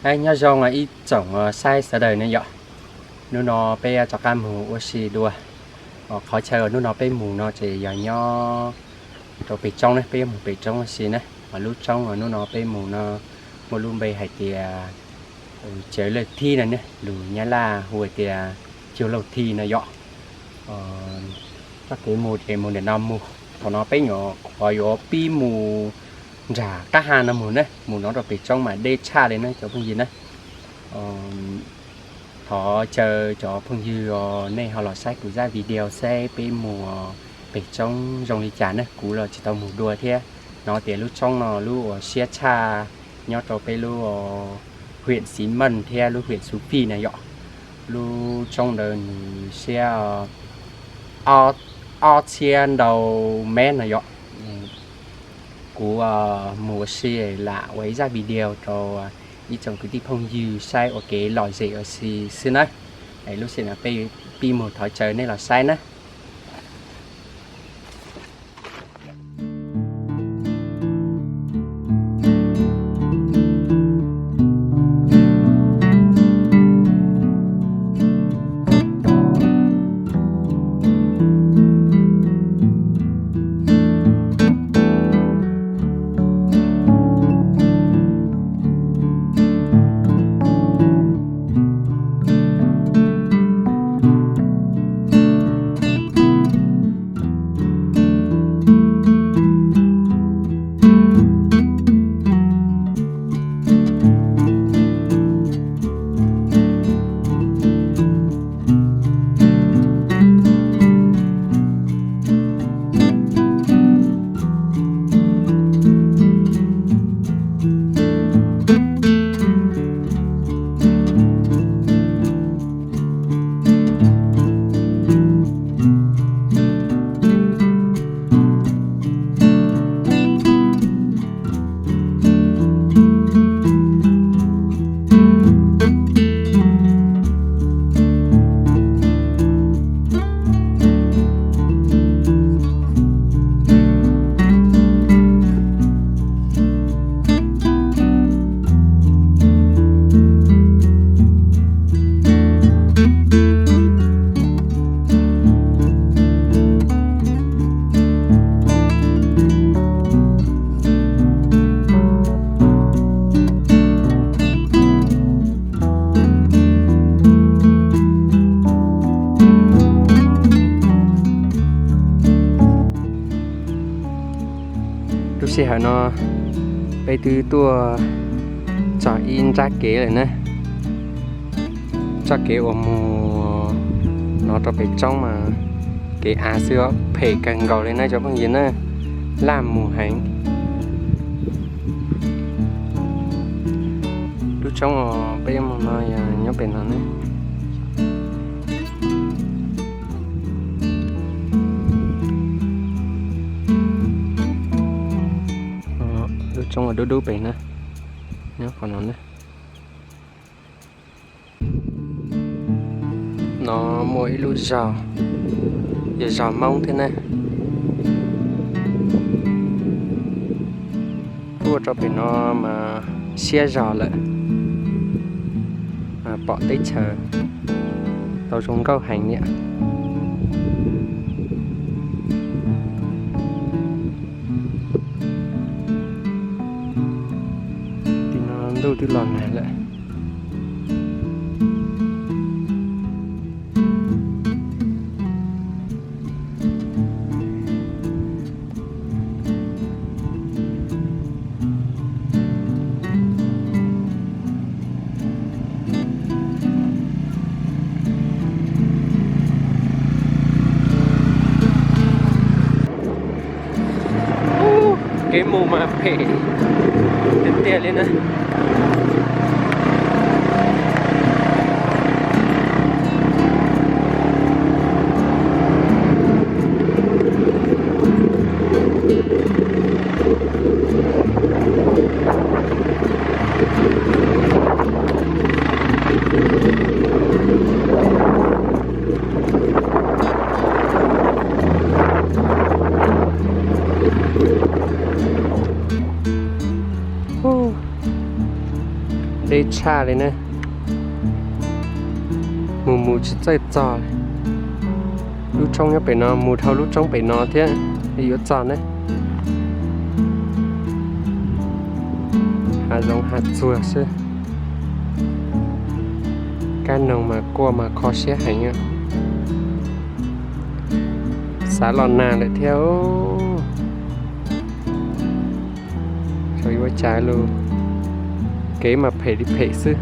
Hais nyob zoo ib tsoom saib sawv daws ne yom. Hnub no peb rov qab mus ua si dua. Qhov chaw hnub no peb mus no ces yog nyob rau pem roob ne, peb yuav mus pem roob ua si na. Lub roob hnub no peb mus no muaj lub npe hais tias Cawv Lauj Thib no ne, lus Nyab Laj hu tias Chiêu Lầu Thi no yom. Txoj kev mus ces mus ntawm no mus, thaum no peb nyuam qhuav yuav pib mus nram qab ha no mus ne, mus no rau pem roob mas deb tshaj li na cov phooj ywg na. Thov caw cov phooj ywg nej ho los saib kuv zaj video seb peb mus pem roob zoo li cas ne, kuv los tsis tau mus dua thiab. Hnov tias lub roob no lub uas siab tshaj nyob rau peb lub huyện Xín Mần thiab lub huyện Xú Phi na yom. Lub roob ntawd nws siab ob txhiab ntau mev no yom. Kuv mus ua si lam ua ib zaj video rau ib tsoom kwv tij phooj ywg saib ua kev lom zem ua si xwb na. Lub sij hawm no peb pib mus, thov caw nej los saib na. Lub sij hawm no peb twb tuaj txog ib nrab kev lawm na. Txoj kev uas mus no rau pem roob mas kev av xwb, phem kawg nkaus li na cov phooj ywg na, laj mus heev. Lub roob uas peb yuav mus no yog nyob pem no ne. Lub roob uas dub dub pem na, nyob qhov no ne. No muaj ib lub zos, yog zos Hmoob thiab na. Tuaj rau pem no mas siab zog lawm, pom teb chaws tau zoo nkauj heev niam. Tim no ntuj twb los nag lawm. Kev mus mas phem tiag tiag li na. Deb tshaj li ne, mus mus tsis txawj txog. Lub roob nyob pem no, mus dhau lub roob pem no thiab yuav txog ne. Hav zoov hav tsuag xwb. Kab noog mas quaj mas kho siab heev. Xav los nag lawm thiab. Xyov yuav ua cas lus, kev mas phem li phem xwb.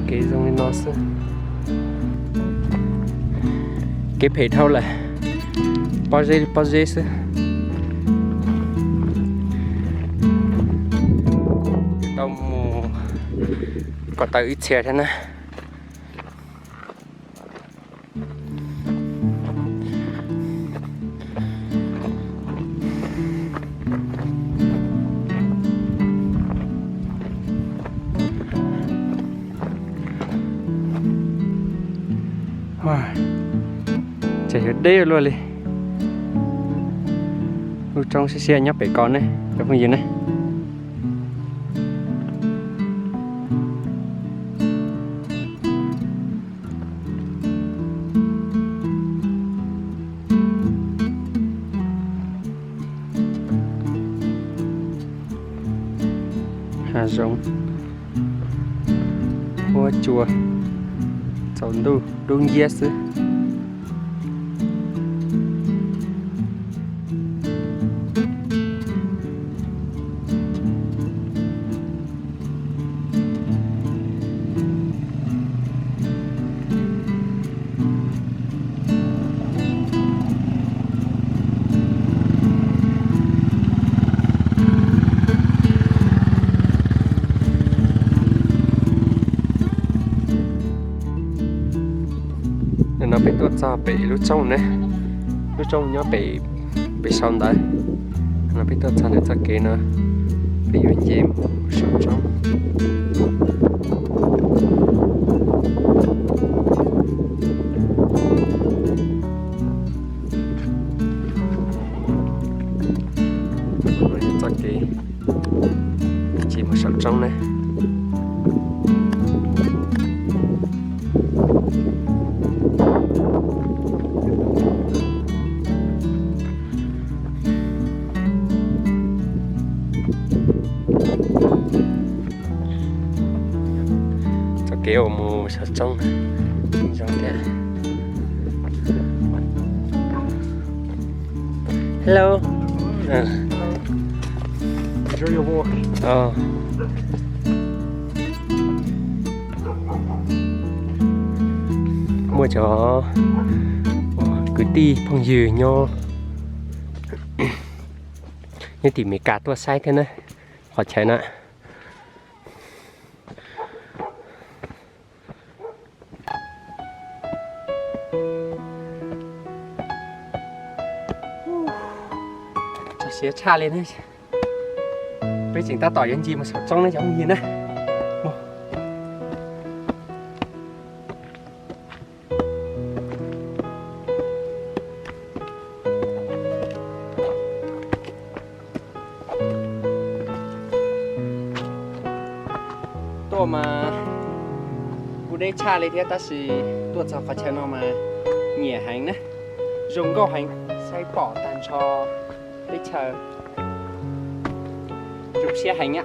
Kev zoo li no xwb. Kev phem dhau lawm, pob zeb pob zeb xwb. Tau mus ko taw ib txhia thiab na. Ces yuav deb luaj li. Lub roob siab siab nyob pem ko ne cov phooj ywg ne. Hav zoov, huab cua, tsaus ntuj dub nciab xwb. No peb tuaj txog pem lub roob ne, lub roob nyob pem, pem saum ntawd. No peb tuaj txog ntawm txoj kev no, peb yuav nce mus saum roob. Txoj kev nce mus saum roob ne. Txoj kev uas mus saum roob zoo thiab. Hello. Enjoy your walk. Muaj cov kwv tij phooj ywg nyob, nyob tim Meskas tuaj saib thiab na, qhov chaw na. Txog siav tshaj li ne. Peb tseem tab tom yuav nce mus saum roob ne cov phooj ywg na. Tuaj mas kuj deb tshaj li thiab tab sis tuaj txog qhov chaw no mas nyiam heev na, zoo nkauj heev, saib pom tag nrho teb chaws, zoo siab heev a.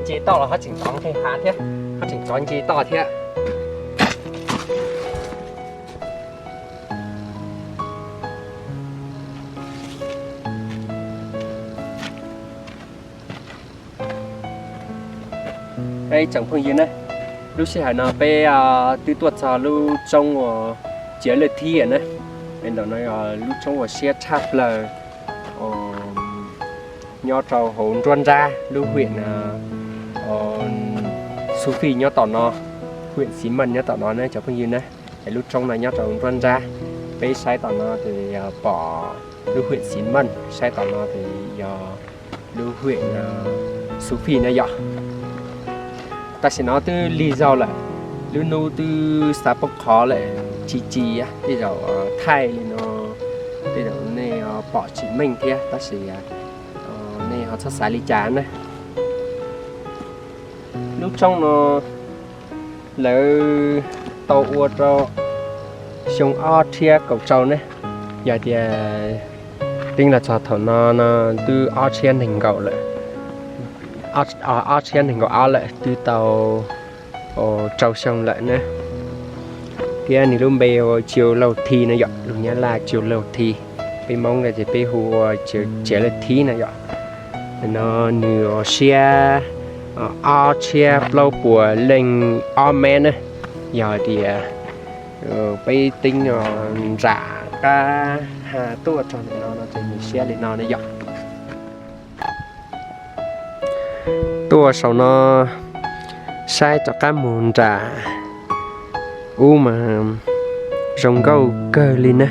Nce toj los ho tseem tsov nqes hav thiab, ho tseem tsov nce toj thiab. Ib tsoom phooj ywg na, lub sij hawm no peb twb tuaj txog lub roob uas Ciav Lwj Thib na. Ntawm no yog lub roob uas siab tshaj plaws, uas Nyob rau hauv Nruab Nrab lub huyện Xu Phij nyob tom no, huyện Xín Mần nyob tom no na cov phooj ywg na. Es lub roob no nyob rau Nruab Nrab, peb saib tom no ces yog pom lub huyện Xín Mần, saib tom no ces yog lub huyện Xu Phij na yom. Tam sim no twb lig zog lawm, lub hnub twb xav poob qho lawm, ci ci tej zaum thaij li no, tej zaum nej pom tsis meej thiab tab sis nej ho txhob xav li cas na. Lub roob no lawv tau ua rau xyoo ob txhiab kaum rau ne, yog tias teeb los txog thaum no no twb ob txhiab nees nkaum lawm, ob txhiab nees nkaum ob lawm, twb tau rau xyoo lawm na. Thiab nws lub npe ua Chiêu Lầu Thi no yom, lus Nyab Laj Chiêu Lầu Thi, peb Hmoob ces peb hu ua Chiêu Lầu Thi no yom. No nws siab ob txhiab plaub puas leej ob mev na, yog tias peb teeb nram qab ha tuaj rau ntawm no no ces nws siab li no ne yom. Tuaj saum no saib rov qab mus nram ub mas zoo nkauj kawg li na.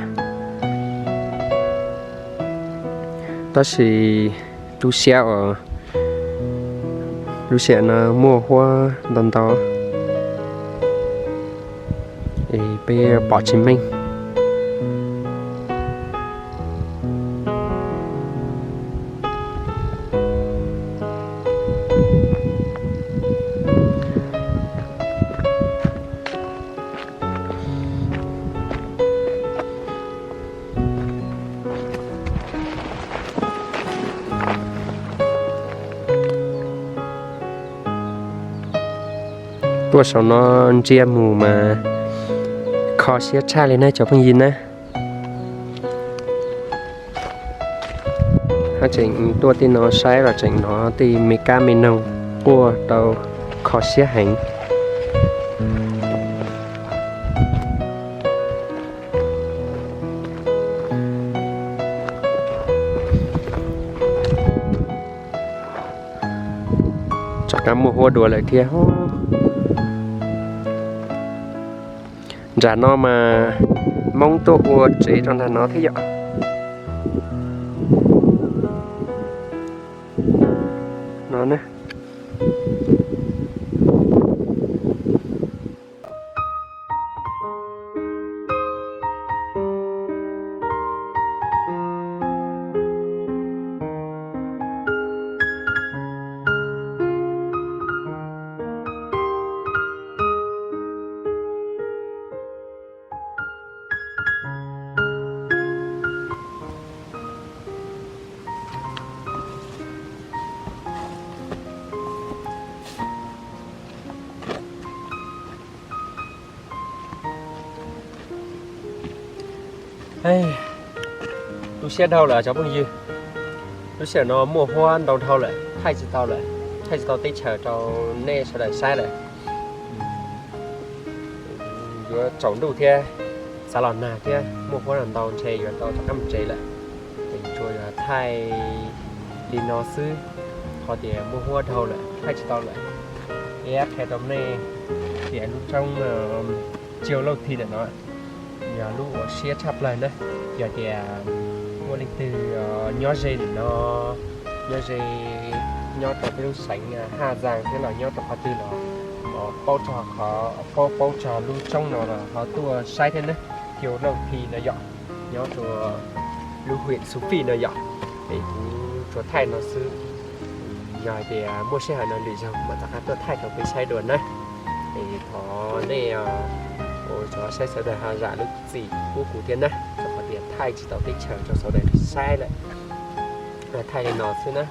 Tab sis tu siab uas lub sij hawm no muaj huab ntau ntau, peb pom tsis meej. Tuaj saum no ntsia mus mas kho siab tshaj li na cov phooj ywg na. Hab tseem tuaj tej no saib los tseem hnov tej me kab me noog quaj tau kho siab heev. Rov qab muaj huab dua lawm thiab. Nram no mas Hmoob tuaj ua tsev rau nram no thiab yom. No na. Tu siab dhau lawm cov phooj ywg. Lub sij hawm no muaj huab ntau dhau lawm, thaij tsis tau lawm, thaij tsis tau teb chaws rau nej sawv daws saib lawm. Yuav tsaus ntuj thiab, xav los nag thiab, muaj huab ntau ntshe yuav tau rov qab mus tsev lawm. Ces tsuas yog thaij li no xwb, qhov tias muaj huab dhau lawm thaij tsis tau lawm. Ib qhia rau nej tias lub roob Chiêu Lầu Thi ntawm no yog lub uas siab tshaj plaws na. Yog tias muaj leej twg nyob ze ntawm no, nyob ze, nyob rau peb lub xeev Hà Giang thiab los nyob rau qhov twg los paub txog qhov, paub, paub txog lub roob no los ho tuaj saib thiab na. Chiêu Lầu Thi no yom, nyob rau lub huyện Xu Phij no yom. Es kuv tsuas thaij no xwb, yog hais tias muaj sij hawm no lwm zaug mam rov qab tuaj thaij rau peb saib dua na. Es thov nej, thov saib sawv daws ho zam lub txim pub kuv thiab na, rau qhov tias thaij tsis tau teb chaws rau sawv daws saib lawm. Thaij li no xwb na.